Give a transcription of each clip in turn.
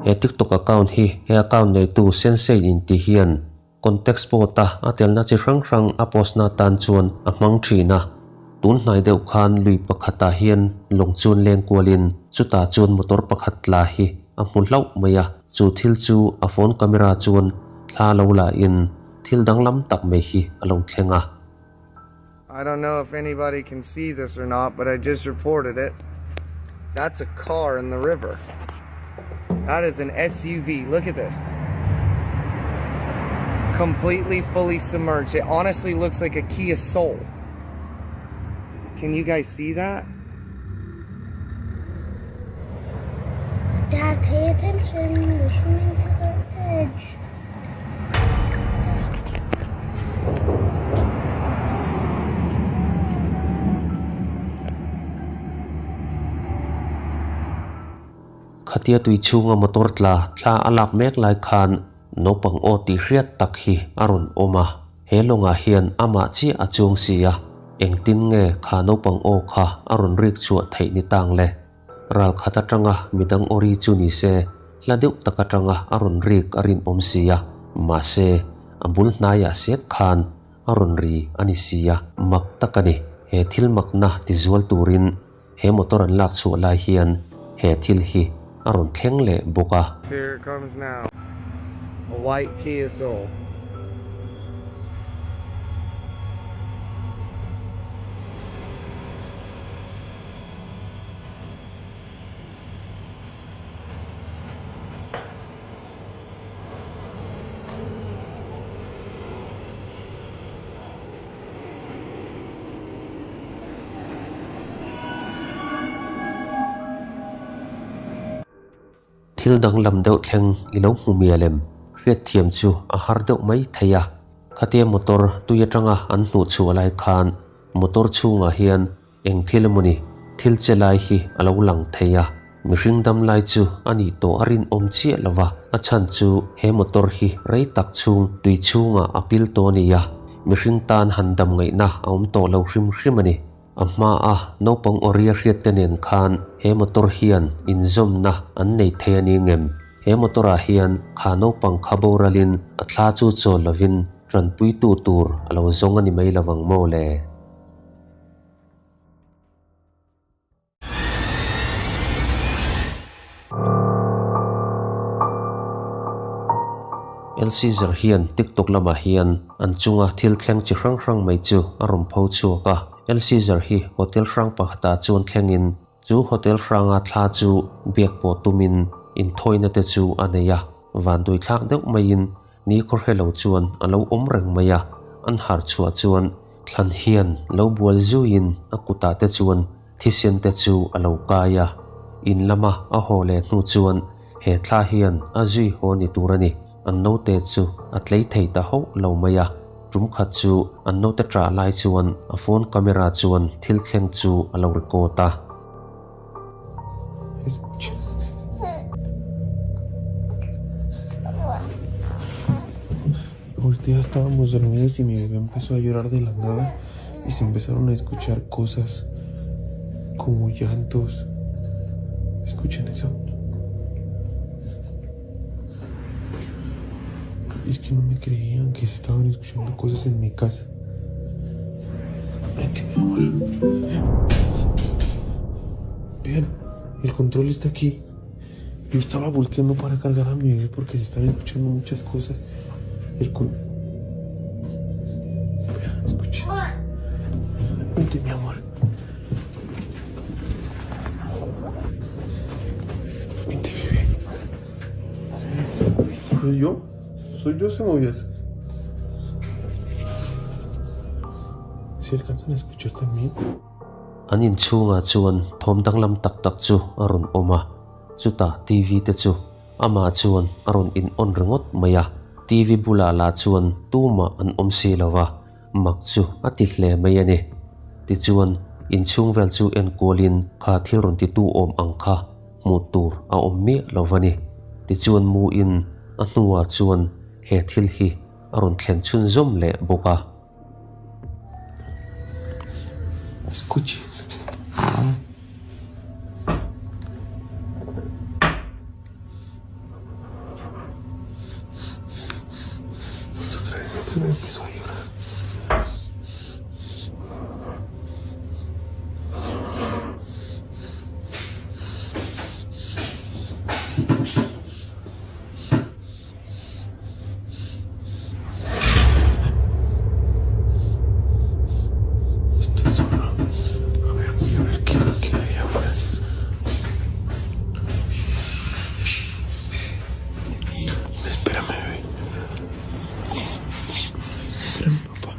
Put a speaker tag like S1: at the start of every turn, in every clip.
S1: He TikTok account hi he account neitu Sensei inti hian Context spot-a a telna chi hrang hrang a post na tan chuan a hmang thin a. Tun hnai deuh khan lui pakhatah hian lawng chuan leng kualin chutah chuan motor pakhat tla hi a hmu hlauh mai a. Chu thil chu a phone camera chuan thla lo la in thil danglam tak mai hi a lo thleng a.
S2: I don't know if anybody can see this or not, but I just reported it. That's a car in the river. That is an SUV. Look at this. Completely, fully submerged. It honestly looks like a Kia Soul. Can you guys see that?
S3: Dad, pay attention. We're swimming to the edge.
S1: Khatia tui chhunga motor tla thla a lak mek lai khan naupang aw tih hriat tak hi a rawn awm a, he lawngah hian amah chiah a chuang si a, engtin nge kha naupang aw kha a rawn rik chhuah theih ni tang le? Ral khat atanga midang awri chu ni se, hla deuh tak atanga a rawn rik a rinawm si a, mahse, a bul hnaiah set khan a rawn ri a ni si a, mak tak a ni. He thil makna tizual turin he motor an lak chhuah lai hian he thil hi a rawn thleng leh bawk a.
S2: Here it comes now, a white Kia Soul.
S1: Thil danglam deuh thleng i lo hmu mial em? Hriatthiam chu a har deuh mai thei a. Khatia motor tui atanga an hnuh chhuah lai khan motor chhungah hian Eng thil emawni thil che lai hi a lo lang thei a, mihring dam lai chu a nih tawh a rinawm chiah lo va, a chhan chu he motor hi rei tak chhung tui chhungah a pil tawh a ni a, mihring tan han dam ngaihna a awm tawh lo hrim hrim a ni. A hmaa naupang awria hriat te nen khan he motor hian inzawmna an nei thei a ni ngem? He motor ah hian kha naupang kha boralin a thla chu chawl lovin tanpuitu tur a lo zawng a ni mai lovang maw le? Elcaesar hian TikTok lamah hian an chunga thil thleng chi hrang hrang mai chu a rawn pho chhuak a. Elcaesar hi hotel hrang pakhatah chuan thlengin chu hotel hranga thla chu biak pawh tumin inthawina te chu a nei a. Vanduai thlak deuh maiin Ni khawhre lo chuan a lo awm reng mai a, an har chhuah chuan thlan hian lo bual zuiin a kutah te chuan thisen te chu a lo kai a. In lama a haw leh hnu chuan he thla hian a zui haw ni tur a ni. An naute chu a tlei thei ta hauh lo mai a, tum khat chu an naute ṭah lai chuan a phone camera chuan thil thleng chu a lo record a.
S4: Ahorita estábamos dormidos y mi bebé empezó a llorar de la nada y se empezaron a escuchar cosas como llantos. Escuchen eso. Es que no me creían que se estaban escuchando cosas en mi casa. Vente, mi amor. Vean, el control está aquí. Yo estaba volteando para cargar a mi bebé porque se estaban escuchando muchas cosas. El con... Vean, escuchen. Vente, mi amor. Vente, bebé. ¿Soy yo? ¿Soy yo, se movías? Si alcanzan a escuchar también.
S1: An inchhungah chuan thawm danglam tak tak chu a rawn awm a, chutah TV te chu amah chuan a rawn in on ringawt mai a, TV bulah lah chuan tumah an awm si lo va, mak chu a ti hle mai a ni. Tichuan, inchhung vel chu enkualin kha thil rawn titu awm ang kha hmuh tur a awm miah lo va ni. Tichuan mu in a hnuah chuan he thil hi a rawn thlen chhunzawm leh bawk a.
S4: Escuche. Mi bebé empezó a llorar. Estoy solo. A ver, voy a ver qué, qué hay afuera. Espérame, bebé. Espérame, papá.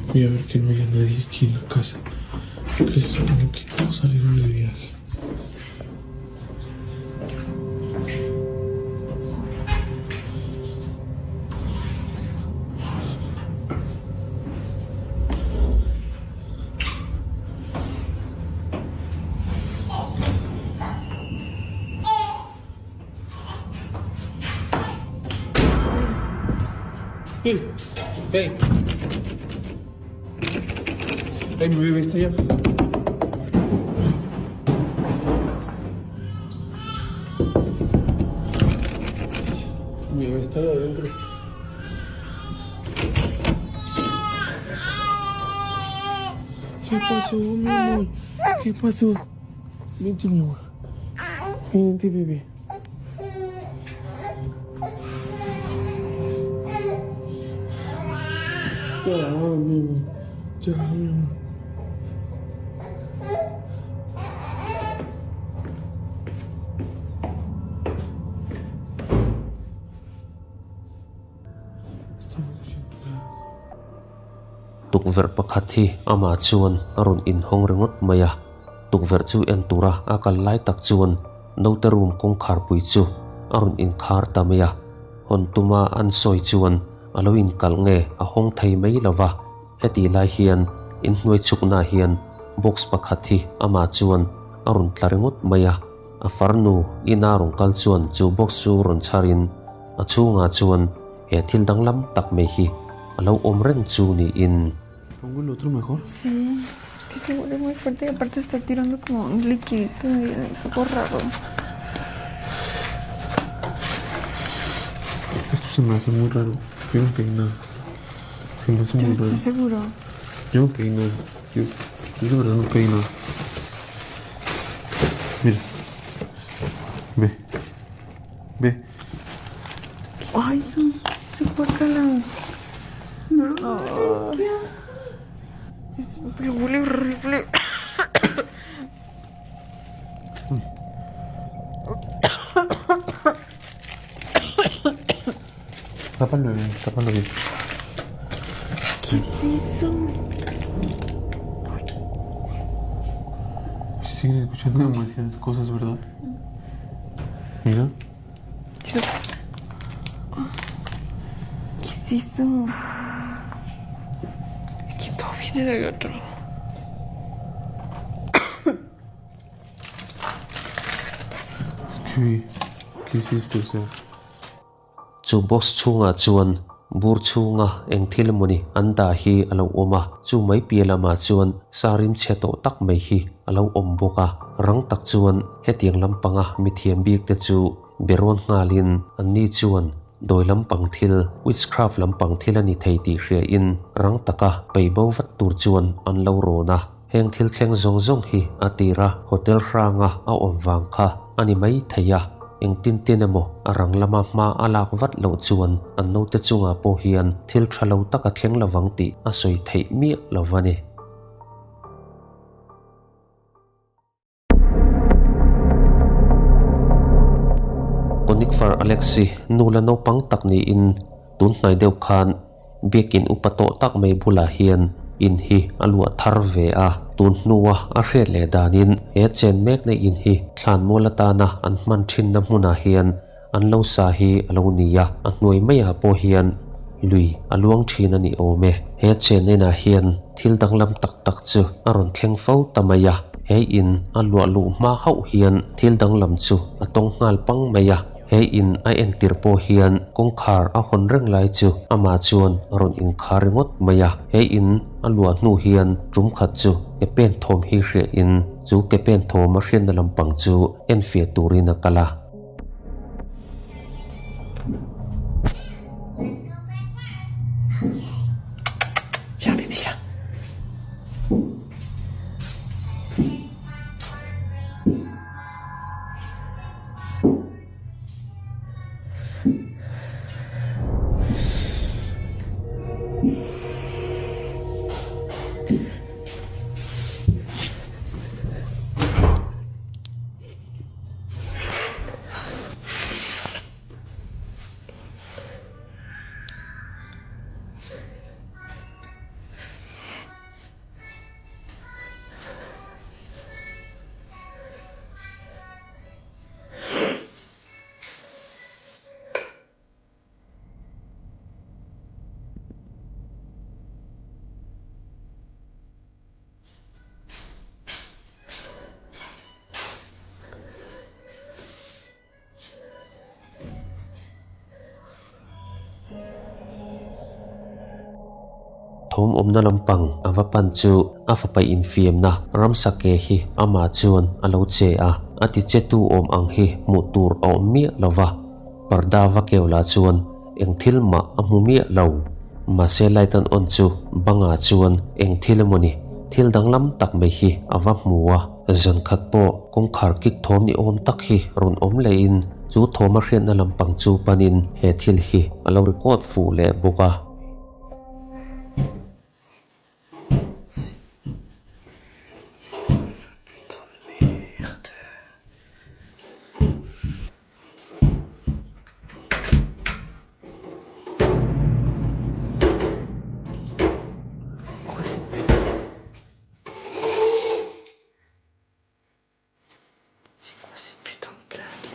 S4: Voy a ver que no haya nadie aquí en la casa. Que se supone que todos salieron de viaje. ¡Ey! ¡Ey! ¡Ey, mi bebé está allá! Mi bebé está allá adentro. ¿Qué pasó, mi amor? ¿Qué pasó? Vente, mi amor. Vente, bebé. Ya, mi amor. Ya, mi amor.
S1: Tukverh pakhat hi amah chuan a rawn inhawng ringawt mai a, tukverh chu en tura a kal lai tak chuan naute room kawngkhar pui chu a rawn inkhar ta mai a, hawn tuma an sawi chuan a lo inkalh nge a hawng thei mai lo va, hetih lai hian inhnuai chhuknaah hian box pakhat hi amah chuan a rawn tla ringawt mai a, a farnu ina rawn kal chuan chu box chu rawn chharin a chhungah chuan He thil danglam tak mai hi a lo awm reng chu niin.
S4: Pongo el otro mejor?
S5: Sí, es que se huele muy fuerte y aparte está tirando como un liquidito un poco raro.
S4: Esto se me hace muy raro. Yo no pedí nada. Se me hace muy raro.
S5: ¿Estás seguro?
S4: Yo no pedí nada. Yo, yo de verdad no pedí nada. Mira. Ve. Ve.
S5: Ay, su, su guacala. No. Es, pero huele horrible.
S4: Tápalo bien, tápalo bien.
S5: ¿Qué es eso?
S4: Siguen escuchando demasiadas cosas, ¿verdad? Mira.
S5: ¿Qué es eso? Es que todo viene del otro.
S4: ¿Qué, qué es esto? O sea...
S1: Chu box chhungah chuan bur chhunga eng thil emawni an dah hi a lo awm a, chu mai piah lamah chuan sarim chhe tawh tak mai hi a lo awm bawk a, rang tak chuan hetiang lampanga mithiam bik te chu be rawn nghalin anni chuan dawi lampang thil, witchcraft lampang thil a ni thei tih hriain rang taka peibo vat tur chuan an lo rawn a. Heng thil thleng zawng zawng hi a tir a, hotel hranga a awm vang kha a ni mai thei a, engtin tin emaw a rang lama hma a lak vat loh chuan an naute chungah pawh hian thil tha lo tak a thleng lovang tih a sawi theih miah lo a ni. Konikfar Alexi nu la naupang tak niin tun hnai deuh khan biakin upa tawh tak mai bulah hian in hi a luah thar ve a, tun hnua a hriat leh danin he chen mekna in hi thlanmual atana an hman thinna hmunah hian an lo sa hi a lo ni a, a hnuai maiah pawh hian lui a luang thin a ni awm e. He chen inah hian thil danglam tak tak chu a rawn thleng fo ta mai a, he in a luah luh hma hauh hian thil danglam chu a tawng nghal pang mai a, he in a entir pawh hian kawngkhar a hawn reng lai chu amah chuan a rawn inkhar ringawt mai a, he in a luah hnu hian tum khat chu ke pen thawm hi hriahin chu ke pen thawm a hriatna lampang chu enfiah turin a kal a. Thawm awmna lampang a va pan chu a fapa infiamna ramsa ke hi amah chuan a lo che a, a ti che tu awm ang hi hmuh tur a awm miah lo va, parda va keu lah chuan eng thil mah a hmu miah lo. Mahse light an on chu bangah chuan eng thil emawni thil danglam tak mai hi a va hmu a, zan khat pawh kawngkhar kik thawm ni awm tak hi rawn awm lehin chu thawm a hriatna lampang chu panin he thil hi a lo record fuh leh bawk a.
S5: C'est quoi cette putain de blague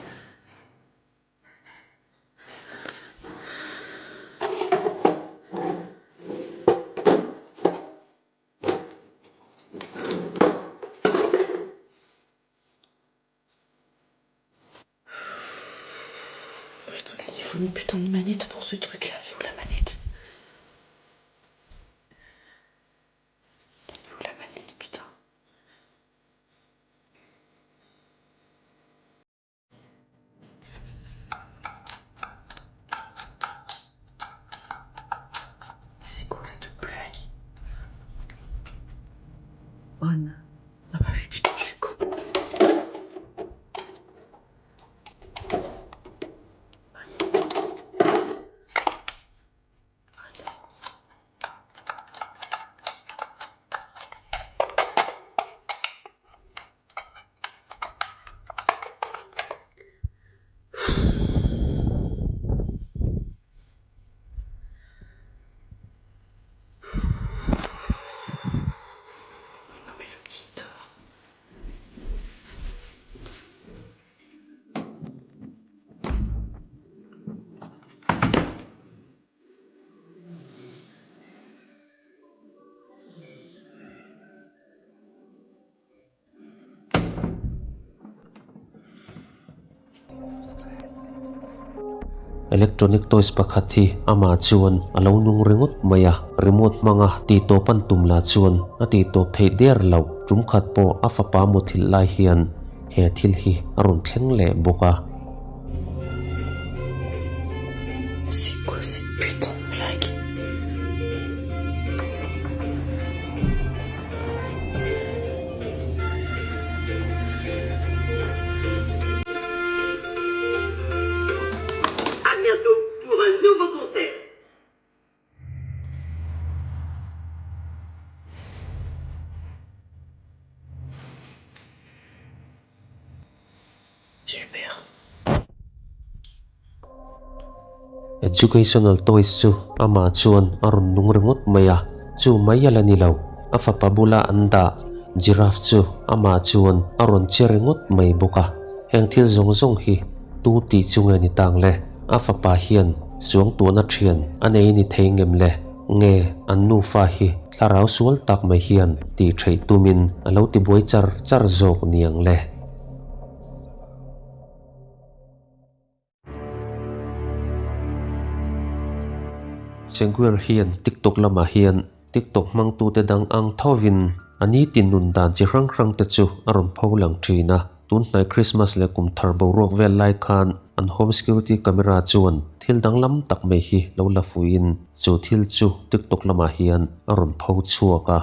S5: Il faut une putain de manette pour ce truc-là. Où la manette Où la manette, putain C'est quoi cette blague On. Ah bah oui, putain, je suis con. Non mais le petit...
S1: Electronic toys pakhat hi amah chuan a lo nung ringawt mai a, remote hmanga tih tawp an tum lah chuan a tih tawp theih der loh. Tum khat pawh a fapa muthilh lai hian he thil hi a rawn thleng leh bawk a.
S5: C'est quoi cette putain de blague?
S6: À bientôt pour un nouveau concert.
S5: Super.
S1: Educational toys chu amah chuan a rawn nung ringawt mai a, chu mai a la ni lo. A fapa bula an dah giraffe chu amah chuan a rawn che ringawt mai bawk a. Heng thil zawng zawng hi tu tih chu nge ni tang le? A fapa hian suangtuahna thian a nei ni thei ngem le? Nge an nufa hi thlarau sual tak mai hian tih theih tumin a lo tibuai char char zawk niang le? Seguer hian TikTok lamah hian TikTok hmangtute dang ang thovin a nitin nun dan chi hrang hrang te chu a rawn pho lang thin a. Tun hnai Christmas leh kum thar boruak vel lai khan an home security camera chuan thil danglam tak mai hi lo la fuiin chu thil chu TikTok lamah hian a rawn pho chhuak a.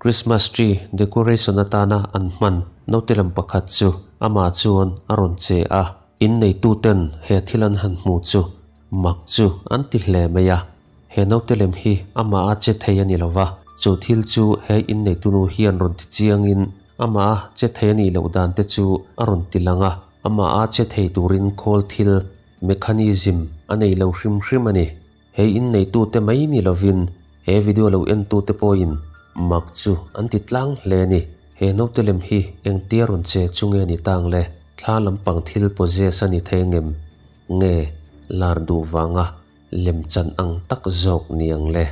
S1: Christmas tree decoration atana an hman naute lam pakhat chu amah chuan a rawn che a, in neituten he thil an han hmuh chu mak chu an ti hle mai a. He naute lem hi amah a che thei a ni lo va, chu thil chu he inneitunu hian rawn ti chiangin amah a che thei a nih loh dan te chu a rawn ti lang a, amah a che thei turin khawl thil, mechanism, a nei lo hrim hrim a ni. He inneitute mai ni lovin he video lo entute pawhin. Mak chu an ti tlang hle a ni. He naute lem hi engtia rawn che chu nge ni tang le? Thla lampang thil possess a ni thei ngem? Nge lar duh vanga lem chan ang tak zawk ni ang le?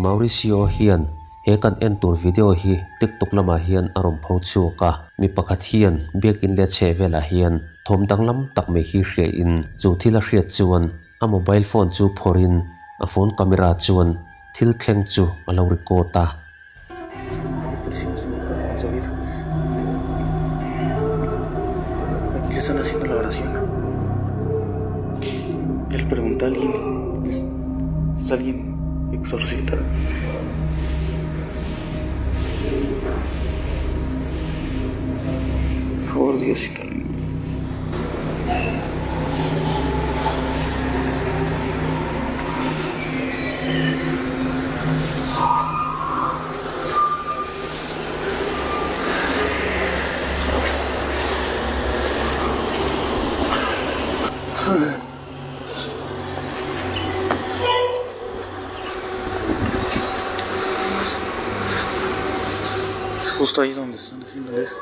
S1: Mauricio hian he kan en tur video hi TikTok lamah hian a rawn pho chhuak a, mi pakhat hian biakin leh chheh velah hian thawm danglam tak mai hi hriain chu thil a hriat chuan a mobile phone chu phawrhin a phone camera chuan thil thleng chu a lo record a.
S7: Justo ahí donde están haciendo eso.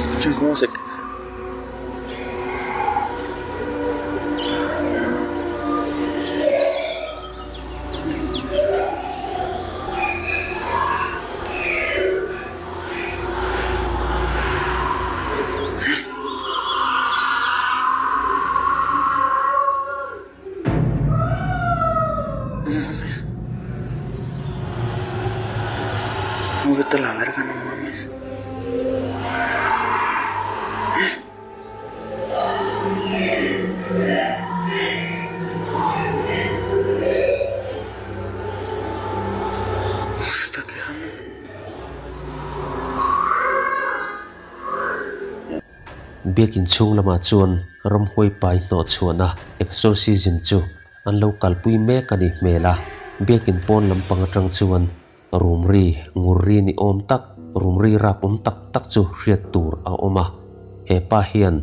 S7: Escuchen cómo se queja. No mames. No, vete a la verga, no mames. Se está quejando.
S1: Biakin chhung lamah chuan ramhuai pai hnawh chhuahna exorcism chu an lo kalpui mek a nih hmel a. Biakin pawn lampang atang chuan rum ri ngur ri ni awm tak, rum ri rap awm tak tak chu hriat tur a awm a. He pa hian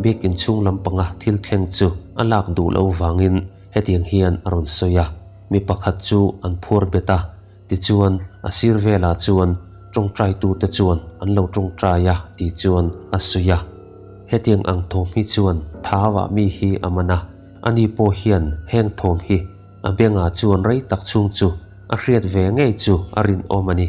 S1: biakin chhung lampanga thil thleng chu a lak duh loh vangin hetiang hian a rawn sawi a. Mi pakhat chu an phuar bet a. Tichuan, a sir velah chuan tawngtaitute chuan an lo tawngtai a tih chuan a sawi a. Hetiang ang thawm hi chuan thauah mi hi a man a, ani pawh hian heng thawm hi a bengah chuan rei tak chhung chu a hriat ve ngei chu a rinawm a ni.